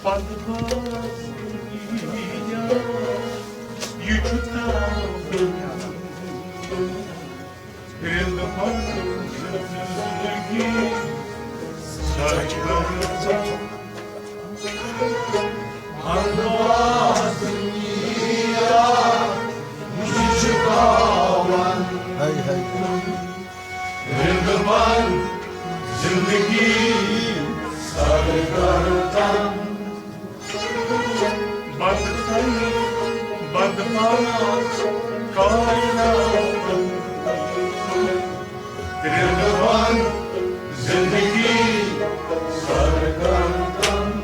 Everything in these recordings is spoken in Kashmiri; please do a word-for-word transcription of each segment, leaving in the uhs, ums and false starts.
پتہٕ باس دُنیا، یہِ چھُ تاوان۔ رِنٛدٕ پتہٕ زِنٛدگی سرگردان۔ پتہٕ باس دُنیا، یہِ چھُ تاوان۔ ہاے ہاے۔ رِنٛدٕ پتہٕ زِنٛدگی سرگردان۔ بدتر بدماش کائنات۔ رِنٛدٕ پتہٕ زِنٛدگی سرگردان۔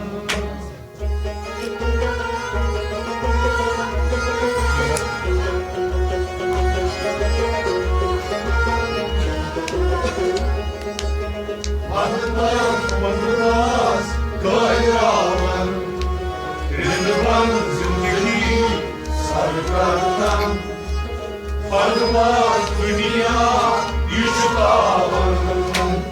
بدبخت وندناس گٲیراوان، رِنٛدٕ پتہٕ زِنٛدگی سرگردان۔ بدبخت دُنیا، یہِ چھُ تاوان۔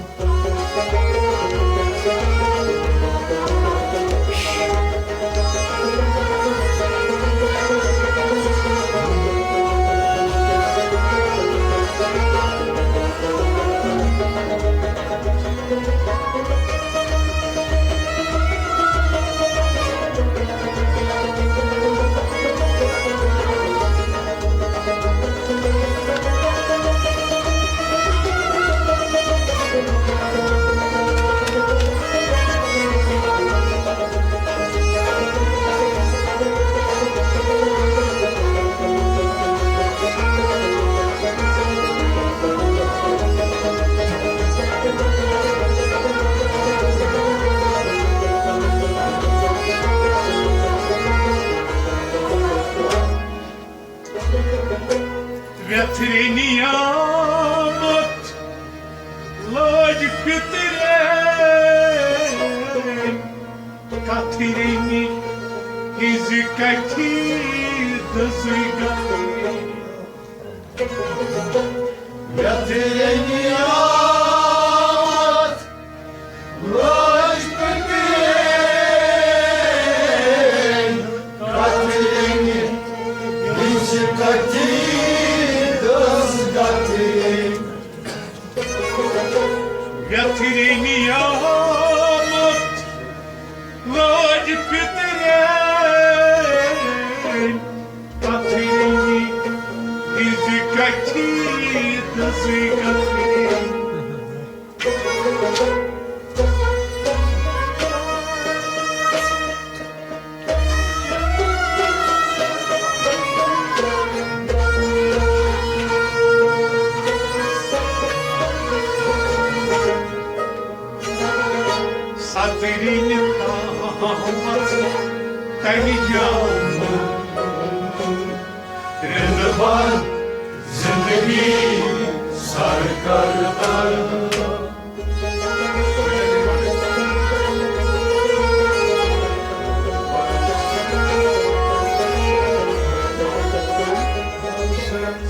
ویتھرِ نیامت لٲج پِترِ، کتھِ رنہِ ہٕنزِ کتھِ دٔزٕے گژھِ۔ ویتھرِ نیامت لٲج پِترِ، کتھِ رنہِ ہٕنزِ کتھِ دٔز گتھِ۔ ویتھرِ نیامت لٲج پِترِ، کتھِ رنہِ ہٕنزِ کتھِ دٔزٕے گتھِ۔ سترِنہِ تامژ تنہِ جامہ، رِنٛدٕ پتہٕ زِنٛدگی سرگردان۔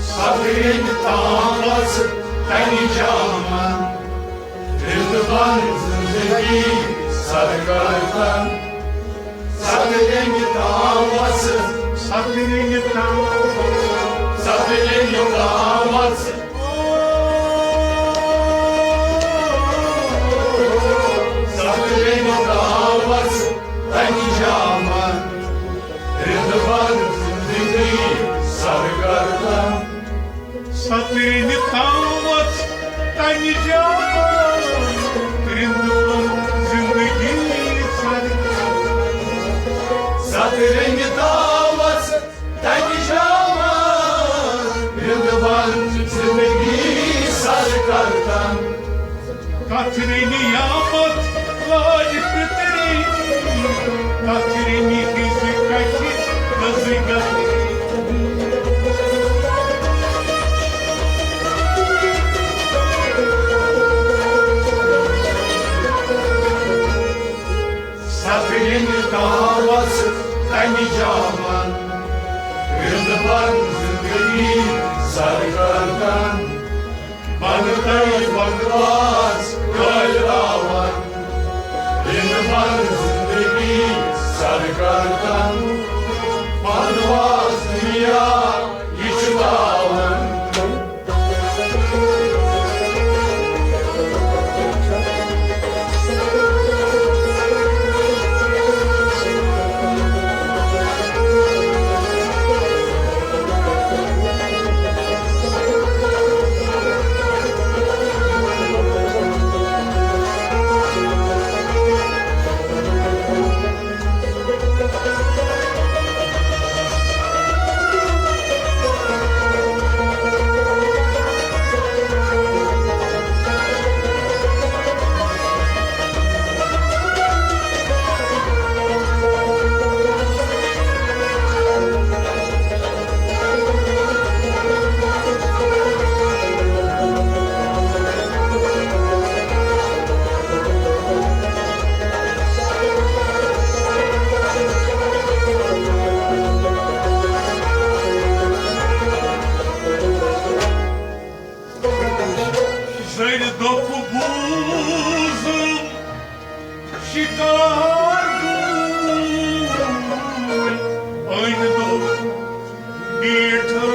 سترِنہِ تامژ تنہِ جامہ، رِنٛدٕ پتہٕ زِنٛدگی سرگردان۔ سترِنہِ تامژ، سترِنہِ تامژ، سترِنہِ تامژ، سترِنہِ تامژ تنہِ جامہ، رِنٛدٕ پتہٕ زِنٛدگی سرگردان۔ سترِنہِ تامژ تنہِ جامہ، رِنٛدٕ پتہٕ زِنٛدگی سرگردان۔ سترِنہِ تامژ تنہِ جامہ، رِنٛدٕ پتہٕ زِنٛدگی سرگردان۔ کتھِ رنہِ نیامت لٲج پِترِ، کتھِ رنہِ ہٕنزِ کتھِ دٔزٕے گتھِ۔ سترِنہِ تامژ تنہِ جامہ، رِنٛدٕ پتہٕ زِنٛدگی سرگردان۔ بنٛگہٕ تہٕ بکواس گٲلراوان، رِنٛدٕ پتہٕ زِنٛدگی سرکردن، پنواز دنیا یہِ چھُ تاوان۔ زَرِ دوٚپ بوٗزُم شِکار گوٗلۍ، أنۍ دوٚپ بیٖٹھٕ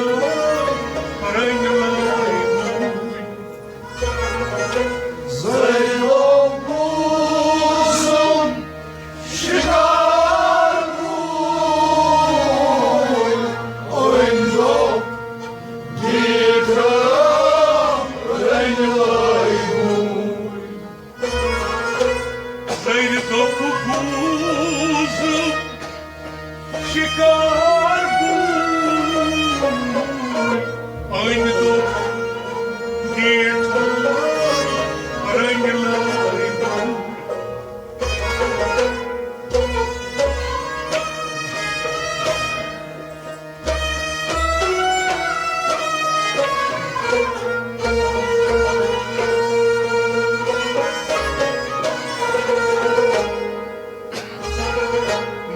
رٔنۍ لٲے گوٗلۍ۔ زٲرِو بوٗزُم شِکار گوٗلۍ، أنۍ دوٚپ بیٖٹھٕ رٔنۍ لٲے گوٗلۍ۔ زٲرِو بوٗزُم شِکار گوٗلۍ، أنۍ دوٚپ بیٖٹھٕ رٔنۍ لٲے گوٗلۍ۔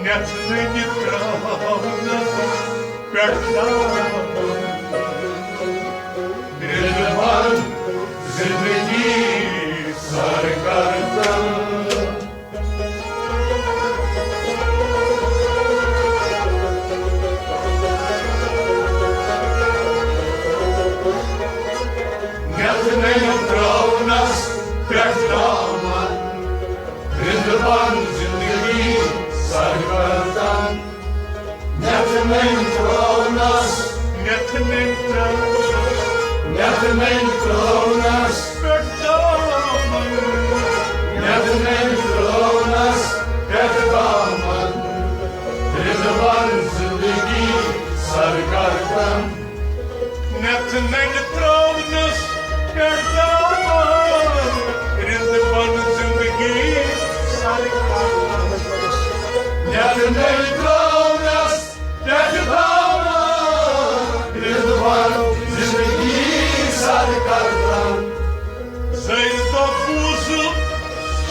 نٮ۪تھ نٔنۍ ترٛاونَس پٮ۪ٹھ دامن۔ رِضوان زِندگی سرکردن۔ نٮ۪تھ نٔنۍ ترٛاونَس پٮ۪ٹھ دامن۔ رِضوان زِندگی سرکردن۔ نٮ۪تھ نٔنۍ ترٛاونَس۔ نٮ۪تھ نٔنۍ ترٛاونَس۔ نٮ۪تھ نٔنۍ ترٛاونَس۔ پٮ۪ٹھ دامن۔ نٮ۪تھ نٔنۍ ترٛاونَس۔ پٮ۪ٹھ دامن۔ رِضوان زِندگی سرکردن۔ نٮ۪تھ نٔنۍ ترٛاونَس پٮ۪ٹھ دامن، رِضوان زِندگی سرکردن۔ نٮ۪تھ نٔنۍ ترٛاونَس پٮ۪ٹھ دامن، رِضوان زِندگی سرکردن۔ زٲرِو بوٗزُم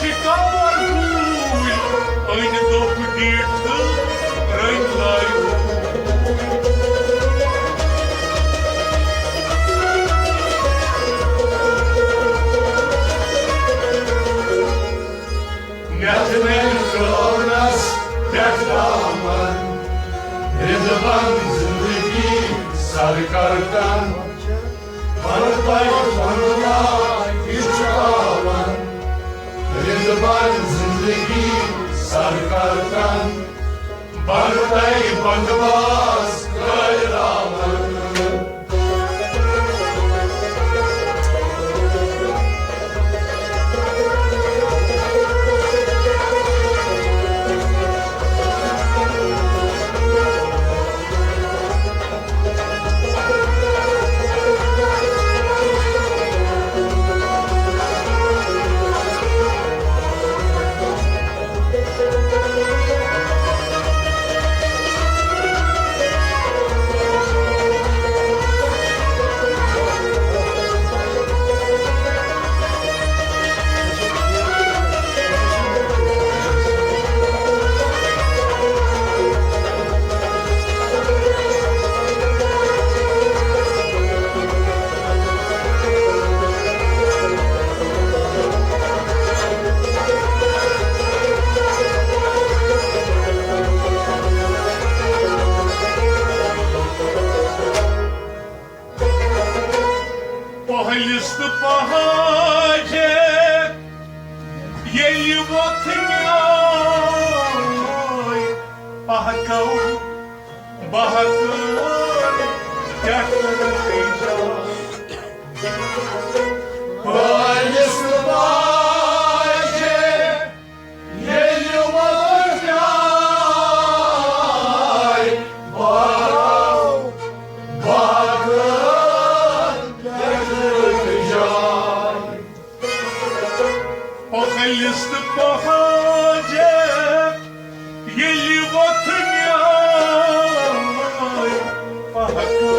شِکار گوٗلۍ، أنۍ دوٚپ بیٖٹھٕ رٔنۍ لٲے گوٗلۍ۔ نٮ۪تھ نٔنۍ ترٛاونَس پٮ۪ٹھ دامن، رِضوان زِندگی سرکردن۔ بنٛگلہ یہِ چھُ تاوان، رِضوان زِندگی سرکردن۔ بنٛگلہ بنٛگواس گٲڑۍ راوان۔ وۄتھنیٛاے پہکو بہکٲر پٮ۪ٹھ نتیجہ۔ پٲلِس واجہِ ییٚلہِ وۄتھنیٛاے پہکو بہکٲر پٮ۪ٹھ نتیجہ۔ پۄپھلِس تہٕ پۄپھاجہِ ییٚلہِ وۄتھنیٛاے پہکو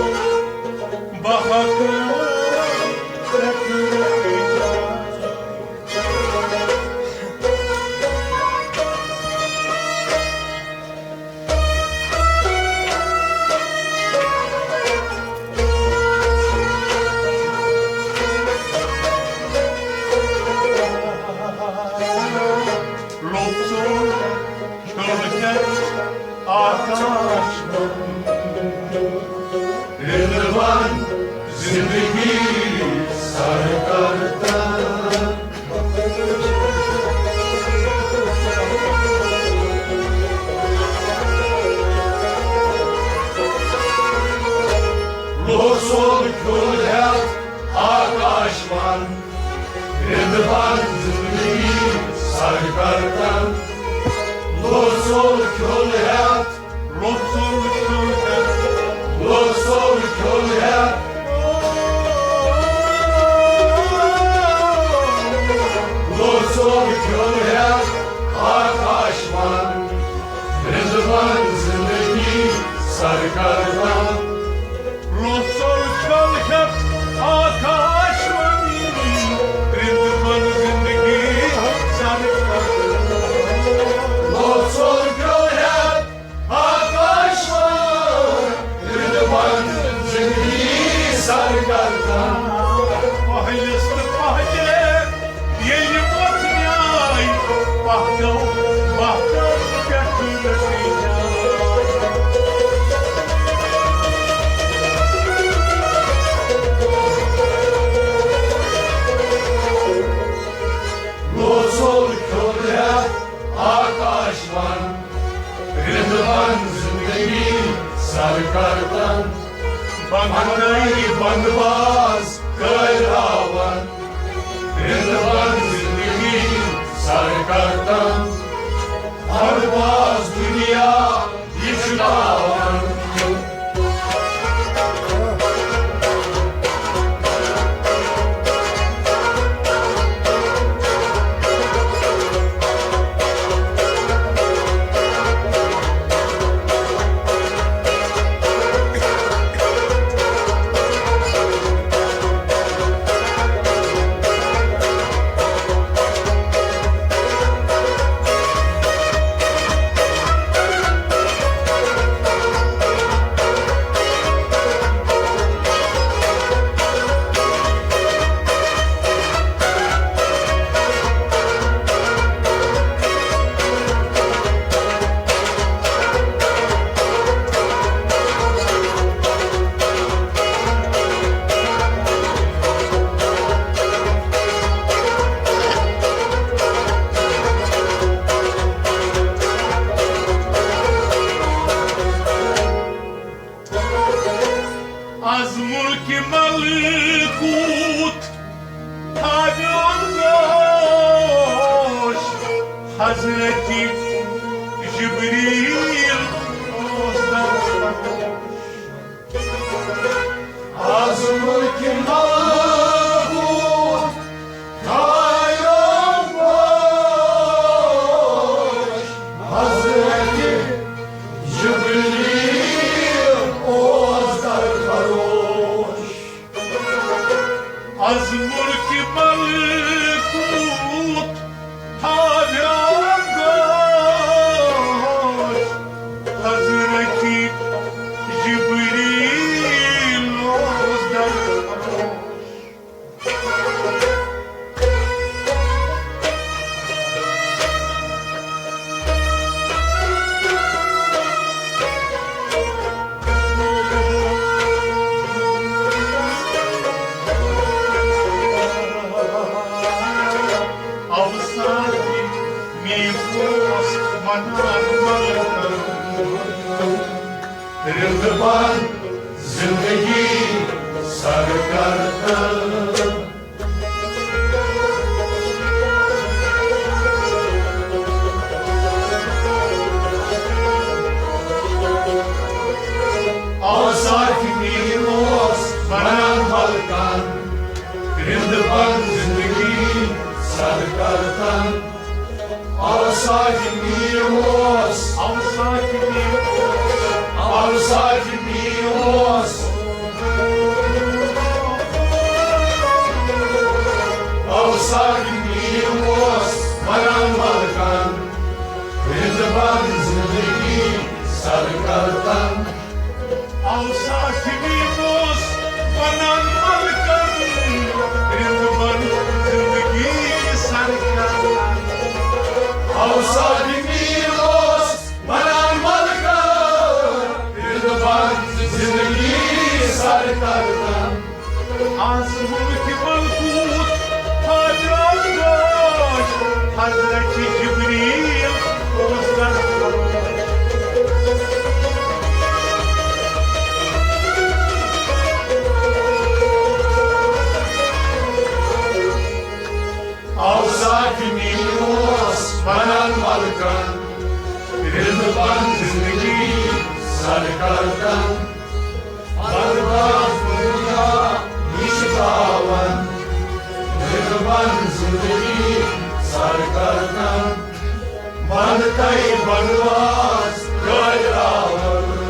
بہکٲر پٮ۪ٹھ نتیجہ۔ لوٚژُن کھیوٚل ہٮ۪تھ آکاش وان۔ رِنٛدٕ وان زِنٛدگی سر کرتن۔ لوٚژُن کھیوٚل ہٮ۪تھ آکاش وان۔ رِنٛدٕ وان زِنٛدگی سر کرتن۔ لوٚژُن کھیوٚل ہٮ۪تھ، لوٚژُن کھیوٚل ہٮ۪تھ، لوٚژُن کھیوٚل ہٮ۪تھ، لوٚژُن کھیوٚل ہٮ۪تھ آکاش وان۔ رِنٛدٕ وان زِنٛدگی سر کرتن۔ لوٚژُن کھیوٚل ہٮ۪تھ آکاش وان۔ رِنٛدٕ وان زِنٛدگی سر کرتن۔ لوٚژُن کھیوٚل ہٮ۪تھ آکاش وان۔ رِنٛدٕ وان زِنٛدگی سر کرتن۔ پہلِس تہٕ پہلہِ ییٚلہِ وۄتھنیٛاے پہکو بہکٲر پٮ۪ٹھ نتیجہ۔ لوٚژُن کھیوٚل ہٮ۪تھ آکاش وان۔ رِنٛدٕ وان زِنٛدگی سر کرتن۔ بنٛگہٕ نٲوۍ بنٛگہٕ باز کٲلۍ راوان۔ رِنٛدٕ وان زِنٛدگی سر کرتن۔ بنٛگہٕ باز دُنیا یہِ چھُ تاوان۔ از ملکِ ملکوت تھاویوم گوش، حضرت جبریل اوس در فرموش۔ از ملکِ ملکوت تھاویوم گوش، حضرت جبریل اوس در خروش۔ از ملکِ ملکوت تھاویوم گوش، حضرت جبریل اوس در خروش۔ اوس ونان ملکن، رِنٛدٕ بنٛد زِنٛدگی سر کردن۔ اوصافِ میر اوس ونان ملکن، رِنٛدٕ بنٛد زِنٛدگی سر کردن۔ اوصافِ میر اوس، اوصافِ میر اوس، اوصافِ میر اوس، اوصافِ میر اوس ونان ملکن، رِنٛدٕ بنٛد زِنٛدگی سر کردن۔ اوصافِ میر اوس ونان ملکن، رِنٛدٕ بنٛد زِنٛدگی سر کردن۔ اوصافِ میر اوس ونان ملکن، رِنٛدٕ بنٛد زِنٛدگی سر کردن۔ از ملکِ ملکوت حاضر گوش، حضرت جبریل اوس در۔ اوصافِ میر اوس ونان ملکن، رِنٛدٕ بنٛد زِنٛدگی سر کردن۔ برداشت دنیا یہِ چھِ تھاوان، رِنٛدٕ بنٛد زِنٛدگی سر کردن۔ بنٛد تَے بنٛدواس گٲڑۍ راوان۔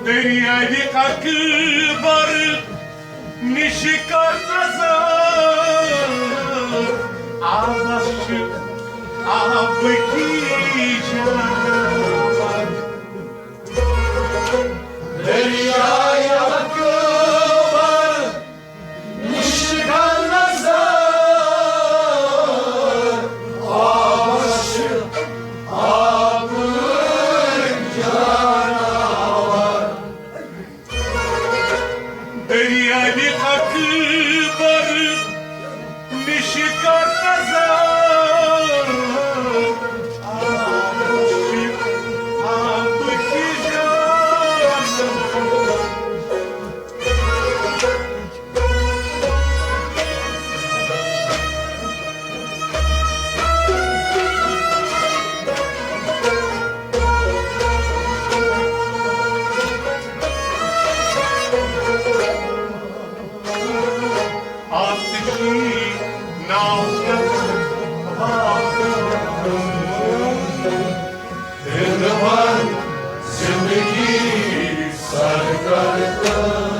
دٔریاوِ اکبر نِش کر نظر، آبس چھِ آبٕکی جانور۔ دٔریاوِ اکبر نِش کر نظر، آبس چھِ آبٕکۍ جانور۔ دٔریاوِ اکبر نِش کر نظر، آبس چھِ آبٕکۍ جانور۔ آتشی ناو یتھ زندگی سر کردن۔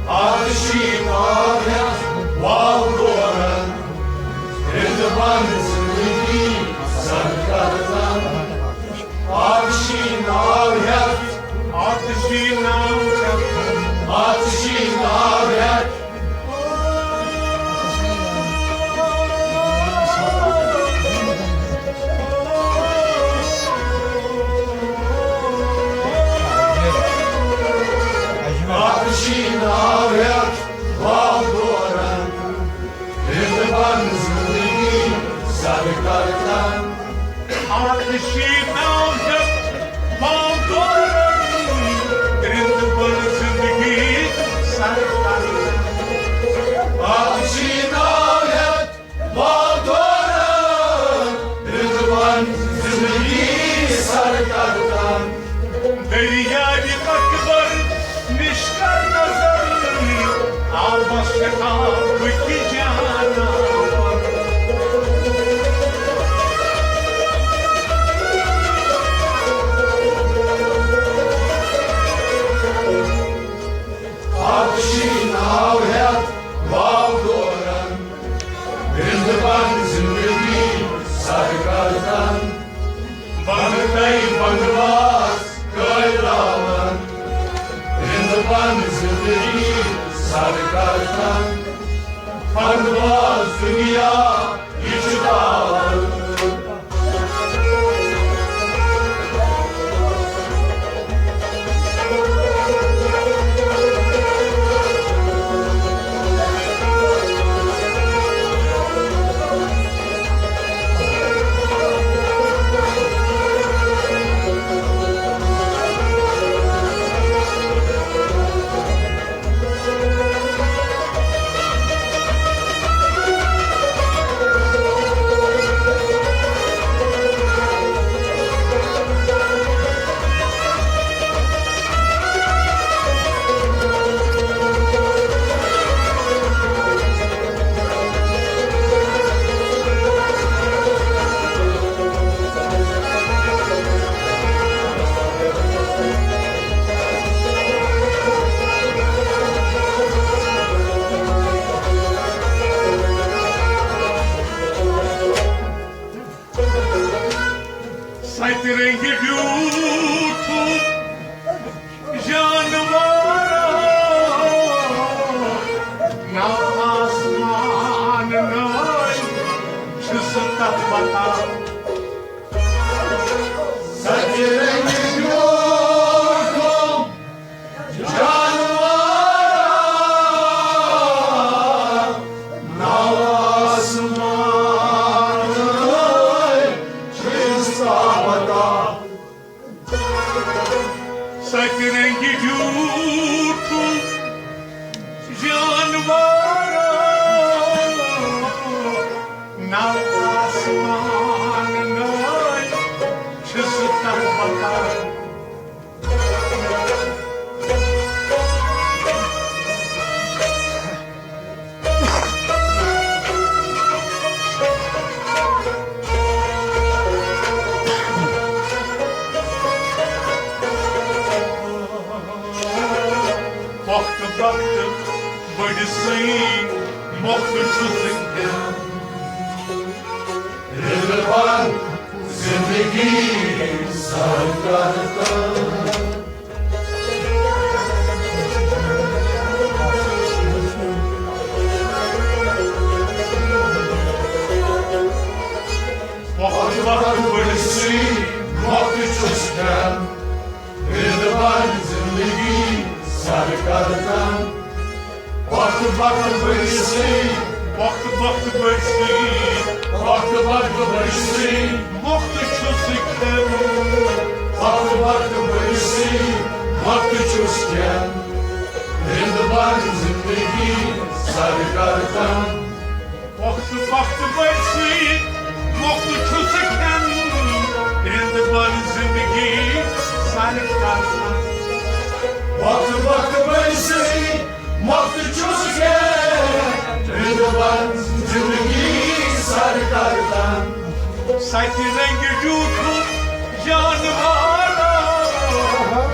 آتشی ناو ہیتھ واو دورن، رِنٛدٕ بنٛد زندگی سر کردن۔ آتشی ناو ہیتھ، آتشی ناو ہیتھ، آتشی ناو ہیتھ۔ آتشی ناو ہیتھ واو دورن، رِنٛدٕ بنٛد زندگی سر کردن۔ آتشی ناو ہیتھ واو دورن، رِنٛدٕ بس شکا بکی جانا۔ آتشی ناو ہیت واو دورن، رند بند زندگی سر گردن۔ بنگتَے بنگواس کٲلۍ راوان، رِنٛدٕ بنٛد زِندگی سر کر تن۔ بنگواس دُنیا یہِ چھُ تاوان۔ ستہِ رنگہِ بیوٗٹھُم جانوارا، نہ آسمان نٲلۍ چھِ سُہ تتھ پتہ۔ ستہِ رنگہِ بیوٗٹھُم جانوارا، نہ آسمان نٲلۍ چھِ سُہ تتھ پتہ۔ ستہِ رنگہِ بیوٗٹھُم جانوارا، نہ آسمان نٲلۍ چھِ سُہ تتھ پتہ۔ وقت وقت بٔڑۍ سٕے مۄکھ چھُ زِندٕ۔ رِلوان زِندگی سر کر تن۔ وقت وقت بٔڑۍ سٕے مۄکھ چھُس کھٮ۪ن۔ رِلوان زِندگی سر کر تن۔ وقت وقت بٔڑۍ سٕے، وقت وقت بٔڑۍ سٕے، وقت وقت بٔڑۍ سٕے مۄکھ چھُس کھٮ۪ن۔ وقت وقت بٔڑۍ سٕے مۄکھ چھُس کھٮ۪ن۔ رِلوان زِندگی سر کر تن۔ وقت وقت بٔڑۍ سٕے مۄکھ چھُس کھٮ۪ن۔ رِلوان زِندگی سر کر تن۔ وقت وقت بٔڑۍ سٕے مۄکھ چھُس کھٮ۪ن۔ رِلوان زِندگی سر کر تن۔ ستہِ رنگہِ بیوٗٹھُم جانوارا،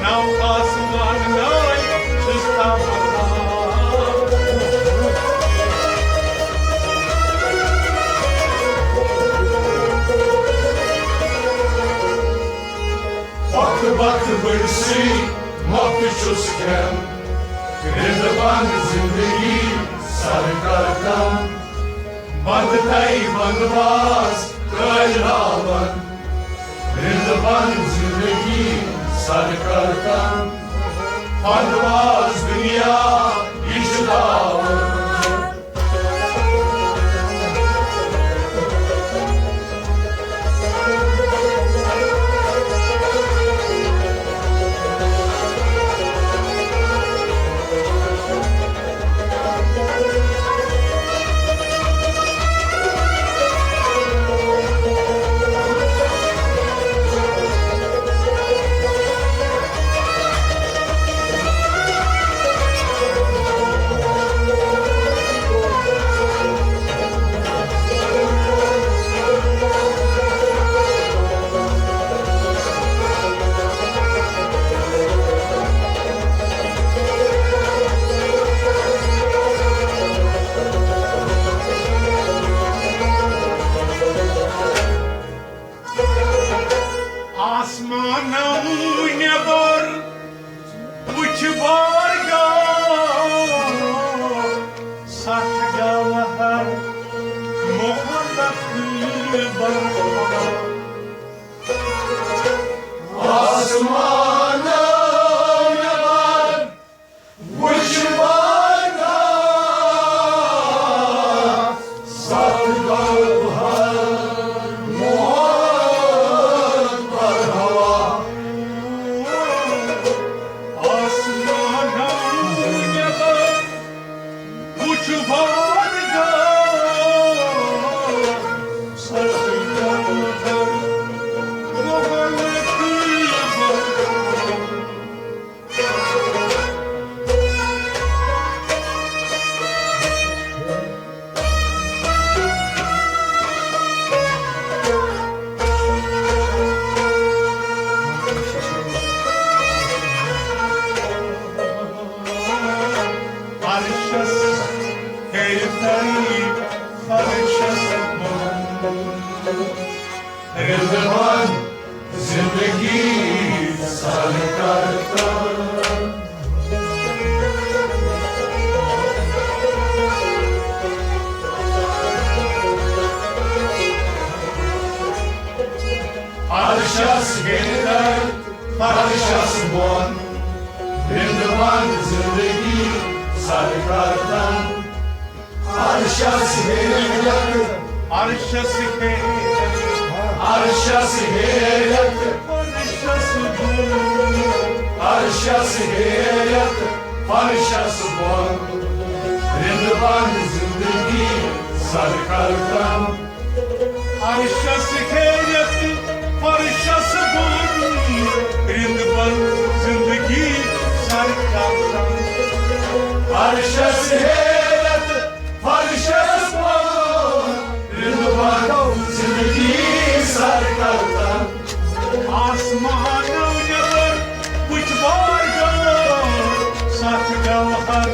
نہ آسمان نٲلۍ چھُس تتھ پتہ۔ وقت وقت بٔڑۍ سٕے مۄکھ چھُس کھٮ۪ن۔ رِلوان زِندگی سر کر تن۔ بنگتَے بنگواس کٲلۍ راوان، رِلوان زِندگی سر کر تن۔ بنگواس دُنیا یہِ چھُ تاوان۔ شبان گو سرگردن محل کی عرشس ہیرِ تری فرشس بۄن۔ رضوان زندگی سر کرتا۔ عرشس ہیرِ تری فرشس بۄن۔ رضوان زندگی سر کرتا۔ عرشس ہیرِ تری۔ عرشس ہیرِ تری۔ عرشس ہیرِ تری۔ فرشس بۄن۔ عرشس ہیرِ تری۔ فرشس بۄن۔ رضوان زندگی سر کرتا۔ عرشس ہیرِ تری۔ فرشس بۄن۔ رضوان زندگی سر کرتا۔ عرشس ہیرِ تری۔ فرشس بۄن۔ رضوان زندگی سر کرتا۔ آسمانو نٮ۪بر وٕچھ بارگاہ، ستھ گوہر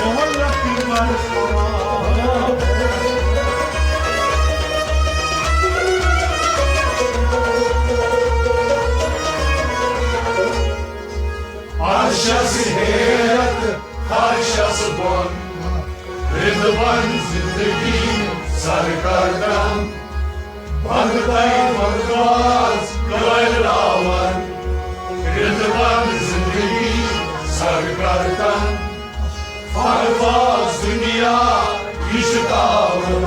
مولک برخوان۔ عرشس ہیرِ تری، فرشس بۄن۔ رضوان زندگی سر کرتا۔ بندتائی بندواز گلائے راوان۔ رضوان زندگی سر کرتا۔ پرواز دنیا یہِ چھُ تاوان۔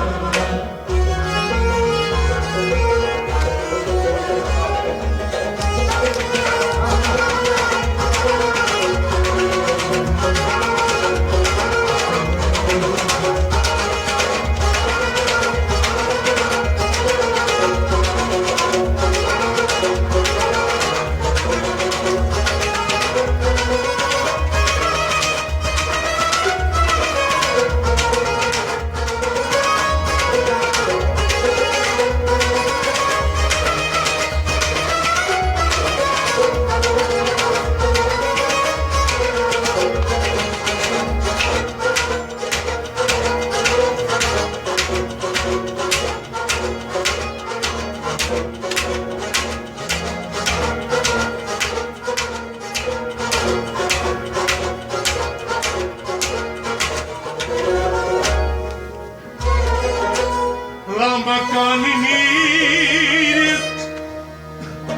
لامکان نیٖرِتھ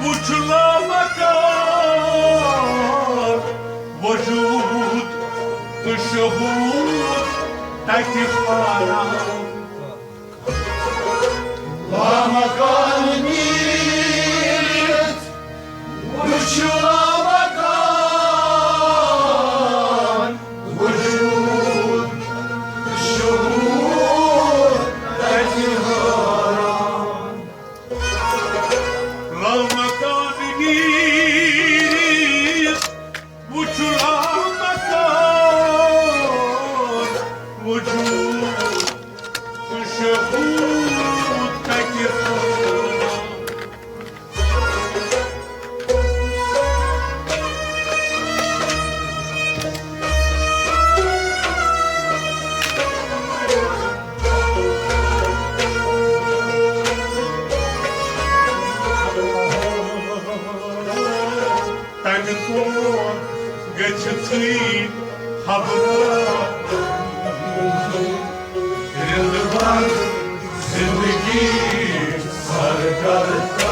وُچھ لامکان وجود تہٕ شہود تتہِ فنا۔ لامکان نیٖرِتھ وُچھ لامکان وجود شہود تتہِ حٲران۔ لامکان نیٖرِتھ وُچھ لامکان وجود شہود تتہِ حٲران۔ تمہِ تور گٔژھِتھٕے خبر رضوان زندگی سر کرتا۔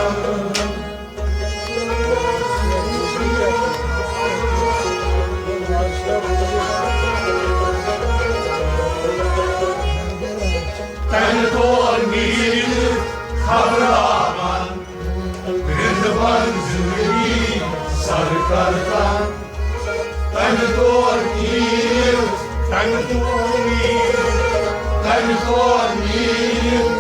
تمہِ دۄہ نیٖرِتھ خبراوان رضوان زندگی سر کرتا۔ تمہِ دۄہ نیٖرِتھ، تمہِ دۄہ نیٖرِتھ تَمہِ تور نیٖرِتھ،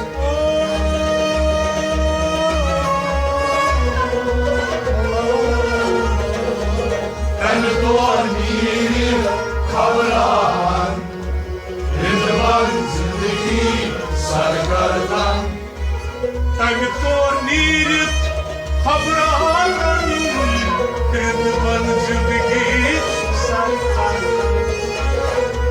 تَمہِ تور نیٖرِتھ خبراوان، رِنٛدٕ بَن زِنٛدگی سَر کَرتَن۔ تَمہِ تور نیٖرِتھ خبراوان، رِنٛدٕ بَن زِنٛدگی سَر کَرتَن۔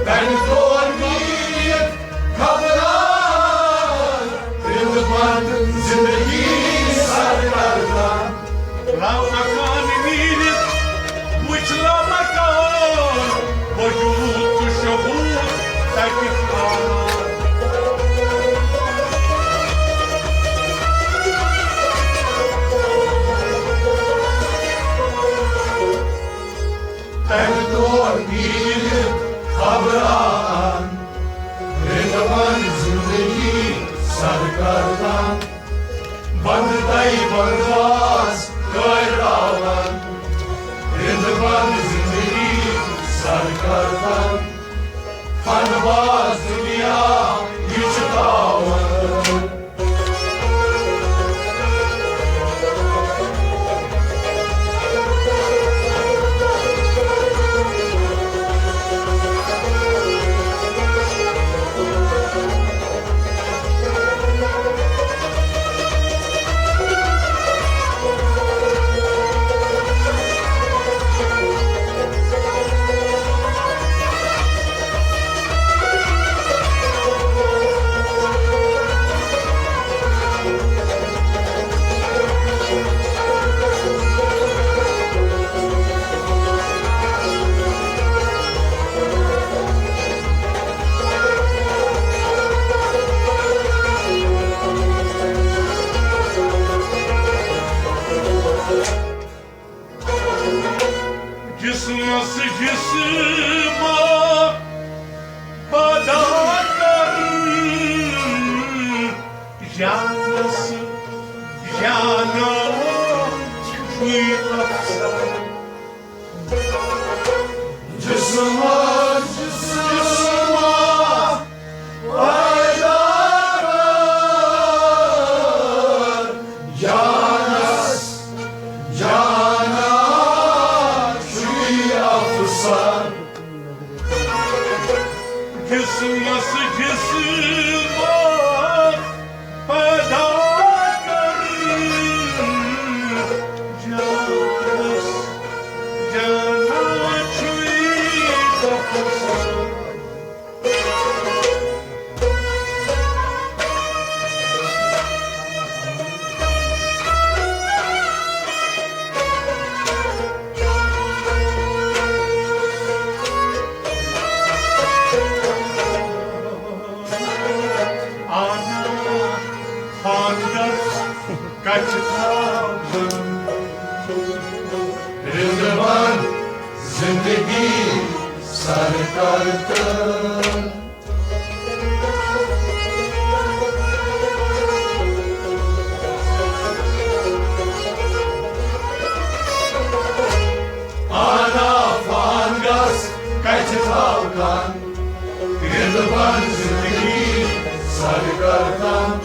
تَمہِ تور نیٖرِتھ خبراوان، رِنٛدٕ بَن زِنٛدگی سَر کَرتَن۔ لامکان نیٖرِتھ وٕچھ لامکان، وجود تہٕ شہود تَتہِ کھاران۔ تَمہِ تور نیٖرِتھ خبراوان، رِنٛدٕ بَن زِنٛدگی سَر کَرتَن۔ بَنٛد تَے بَنٛدواس کٲرۍ راوان، رِنٛدٕ بَن زِنٛدگی سَر کَرتَن۔ بَنٛدواس دُنیا یہِ چھُ تاوان۔ جسمس جسما پدا کر، جانس جانا چھُے افسر۔ جسما جسما پیدا کر، جانس جانا چھُے افسر۔ جسمس جسما پیدا کر، جانس جانا چھُے افسر۔ آنا فانگس کچھ تھاوان۔ رِنٛدٕ بَن زِنٛدگی سَر کَرتَن۔ آنا فانگس کچھ تھاوان۔ رِنٛدٕ بَن زِنٛدگی سَر کَرتَن۔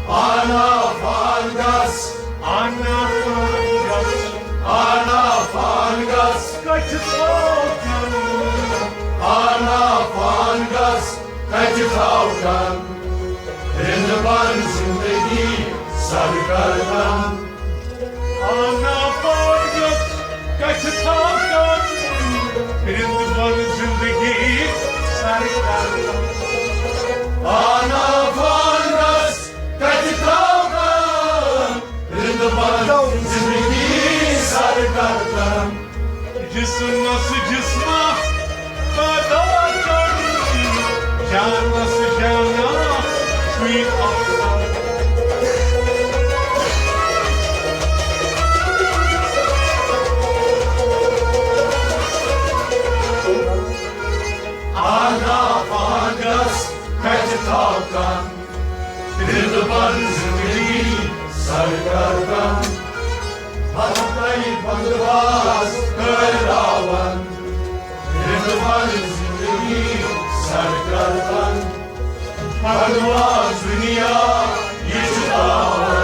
آنا فانگس۔ آنا فانگس۔ آنا فانگس۔ کچھ تھاوان۔ آنا فانگس کچھ تھاوان۔ رِنٛدٕ بَن زِنٛدگی سَر کَرتَن۔ آنا فانگس کچھ تھاوان۔ رِنٛدٕ بَن زِنٛدگی سَر کَرتَن۔ آنا فانگس کچھ تھاوان۔ رِنٛدٕ بَن زِنٛدگی سَر کَرتَن۔ جسمس جسما پیدا کر، جانس جانا چھُے افسر۔ آنا فانگس کچھ تھاوان۔ رِنٛدٕ بَن زِنٛدگی سَر کَرتَن۔ بَنٛد تَے بَنٛدواس کٲرۍ راوان۔ رِنٛدٕ بَن زِنٛدگی سَر کَرتَن۔ پرواز دنیا، یہ چھُ تاوان۔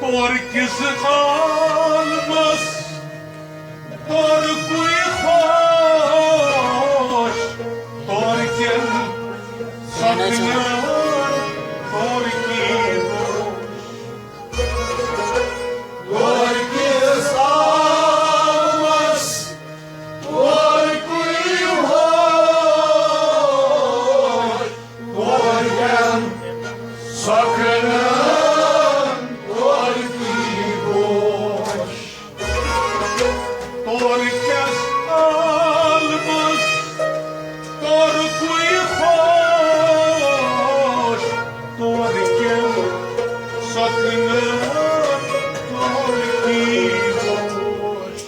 کور کِس عالمس تورکُے خۄش، تورکٮ۪ن سۄکھنن تورکی دوش۔ تورکِس عالمس تورکُے خۄش، تورکٮ۪ن سۄکھنن تورکی دوش۔ تورکِس عالمس تورکُے خۄش، تورکٮ۪ن سۄکھنن تورکی دوش۔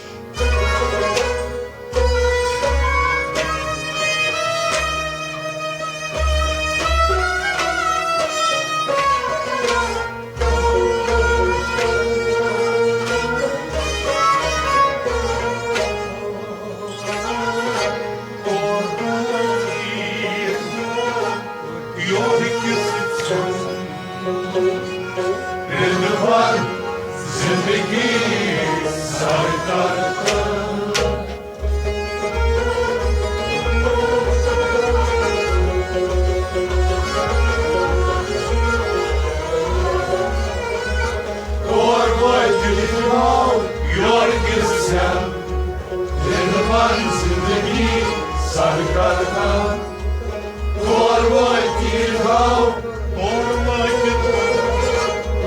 یورٕ کِس ژھٮ۪ن، رِنٛدوار زِندگی سر کر۔ تور وٲتِتھ گوٚو یورٕ کِس ژھٮ۪ن، رِنٛدوار زِندگی سر کر۔ تور وٲتِتھ گوٚو، تور وٲتِتھ گوٚو،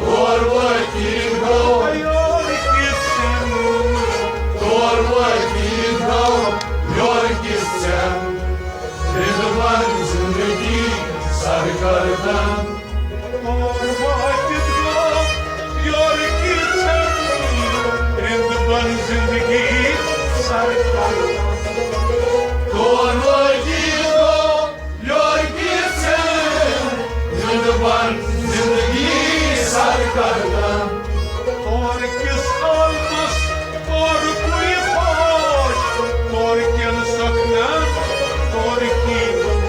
تور وٲتِتھ گوٚو، یورٕ کِس ژھٮ۪ن۔ تور وٲتِتھ گوٚو یورٕ کِس ژھٮ۪ن۔ رِنٛدوار زِندگی سر کر۔ تور وٲتِتھ گوٚو یورٕ کِس ژھٮ۪ن۔ رِنٛدوار زِندگی سر کر۔ تور وٲتِتھ گوٚو یورٕ کِس ژھٮ۪ن۔ رِنٛدوار زِندگی سر کر۔ تور کِس عالمس تورکُے خۄش، تورکٮ۪ن سۄکھنن تورکی دوش۔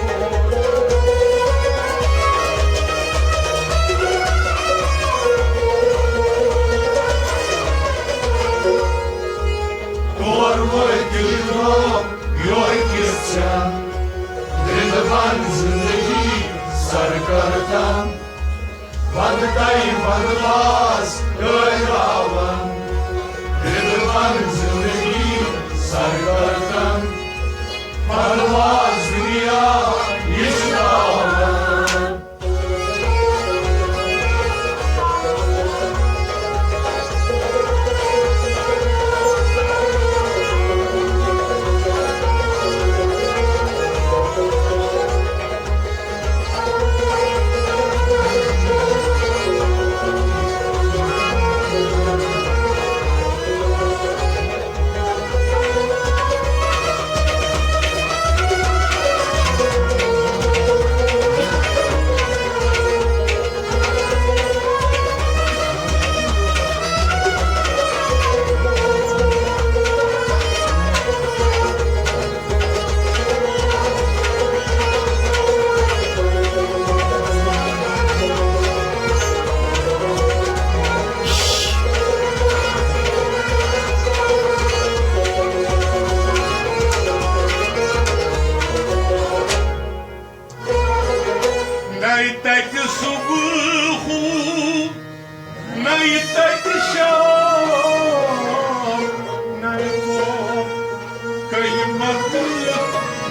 تور وٲتِتھ گوٚو یورٕ کِس ژھٮ۪ن۔ رِنٛدوار زِندگی سر کر۔ وندٕ تۄہہِ وندٕ باز ٹٲلراوان، رِنٛدوار زِندگی سر کر۔ وندٕ باز دُنیا یہِ چھُ تاوان۔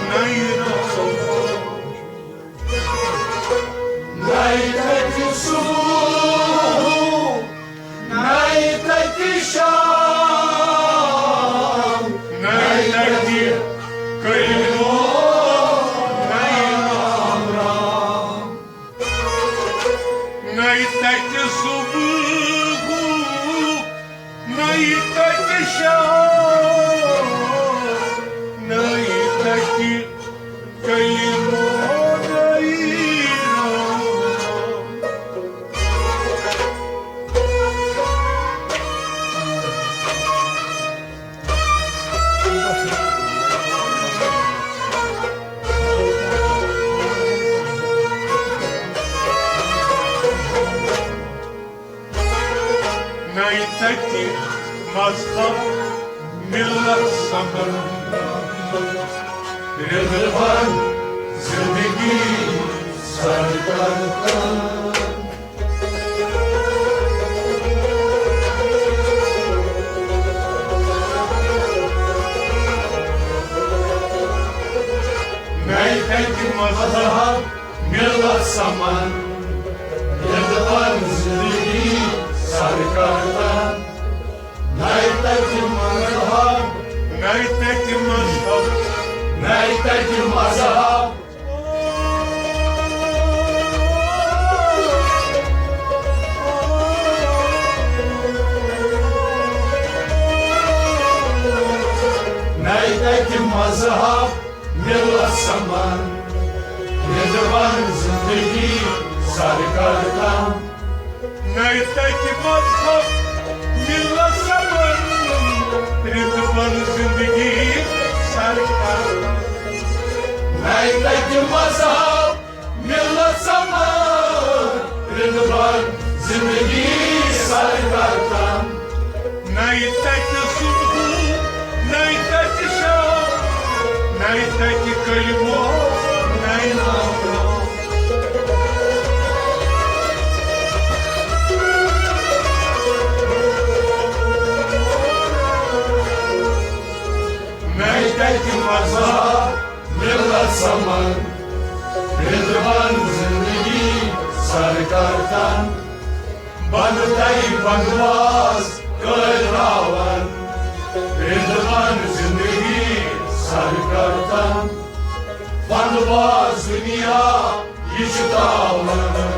نَیہِ راتھ، نَیہِ تَتہِ صُبح، نَیہِ تَتہِ شام، نَیہِ تَتہِ کلمہٕ، نَیہِ رام رام۔ نَیہِ تَتہِ صُبح، نَیہِ تَتہِ شام، نَیہِ تَتہِ کلمہٕ، نَیہِ رام۔ نَیہِ تَتہِ مذہب، مِلت، سَمن، رِضوان، زِندگی سرکردن۔ نَیہِ تَتہِ مذہب، مِلت، سَمن، رِضوان، زِندگی سرکردن۔ نَیہِ تَتہِ مذہب، نَیہِ تَتہِ مذہب، نَیہِ تَتہِ مذہب۔ نَیہِ تَتہِ مذہب، مِلت، سَمن، رِضوان، زِندگی سرکردن۔ نَیہِ تَتہِ مذہب، مِلت، سَمن، رِضوان، زِندگی سرکردن۔ نَیہِ تَتہِ مذہب، مِلت، سَمن، رِضوان، زِندگی سرکردن۔ نَیہِ تَتہِ صُبح، نَیہِ تَتہِ شام، نَیہِ تَتہِ کلمہٕ، نَیہِ نام۔ نَیہِ تَتہِ مذہب، مِلت، سَمن، رِضوان، زِندگی سرکردن۔ بنٛد تَتہِ بندواز کٲلۍ راوان، رِضوان، زِندگی سرکردن۔ بندواز دُنیا یہِ چھُ تاوان۔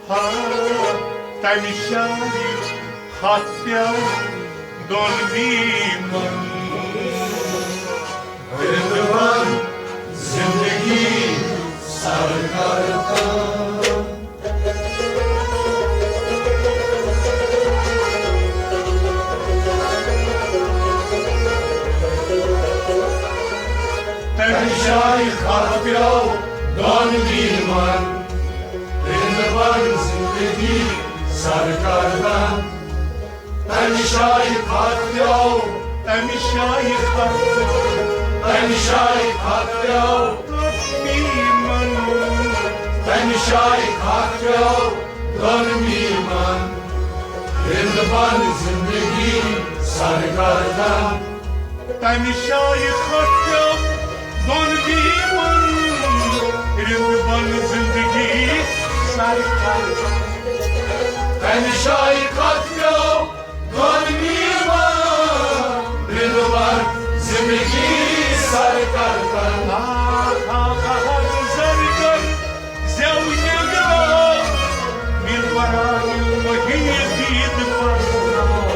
تمہِ شایہِ ہتھ پیٚو دۄن بیٖمن۔ رِضوان زندگی سر کرتا۔ تمہِ شایہِ ہتھ پیٚو دۄن بیٖمن۔ رِضوان زندگی سر کرتا۔ تمہِ شایہِ ہتھ پیٚو، تمہِ شایہِ ہتھ، تمہِ شایہِ ہتھ پیٚو۔ تمہِ شایہِ ہتھ پیٚو دۄن بیٖمن۔ رِضوان زندگی سر کرتا۔ تمہِ شایہِ ہتھ پیٚو دۄن بیٖمن۔ رِضوان زندگی سر کرتا۔ تمہِ شایہِ ہتھ پیٚو دۄن بیٖمن۔ رِضوان زندگی سر کرتا۔ آ، آ، آ، آ، زر کر زیو نگرا، مِنبرا مِل مہیٖن دید پرزناو۔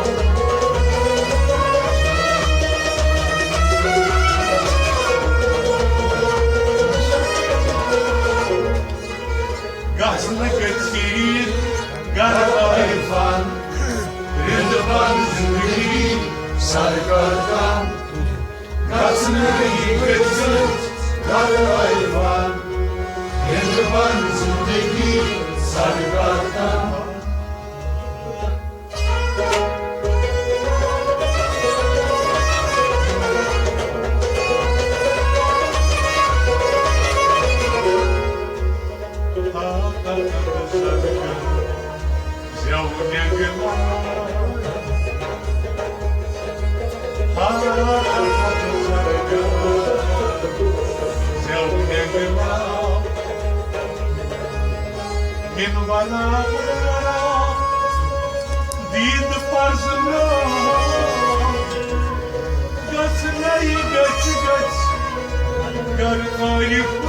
گژھ نہٕ گٔژھِتھ گرٕ عرفان۔ رِضوان زندگی سر کرتا۔ گژھ نہٕ یہِ گٔژھِتھ گرٕ عرفان۔ رِضوان زندگی سر کرتا۔ دید پرزناو۔ گژھ نَیہِ گژھِ گژھِ گر عارف۔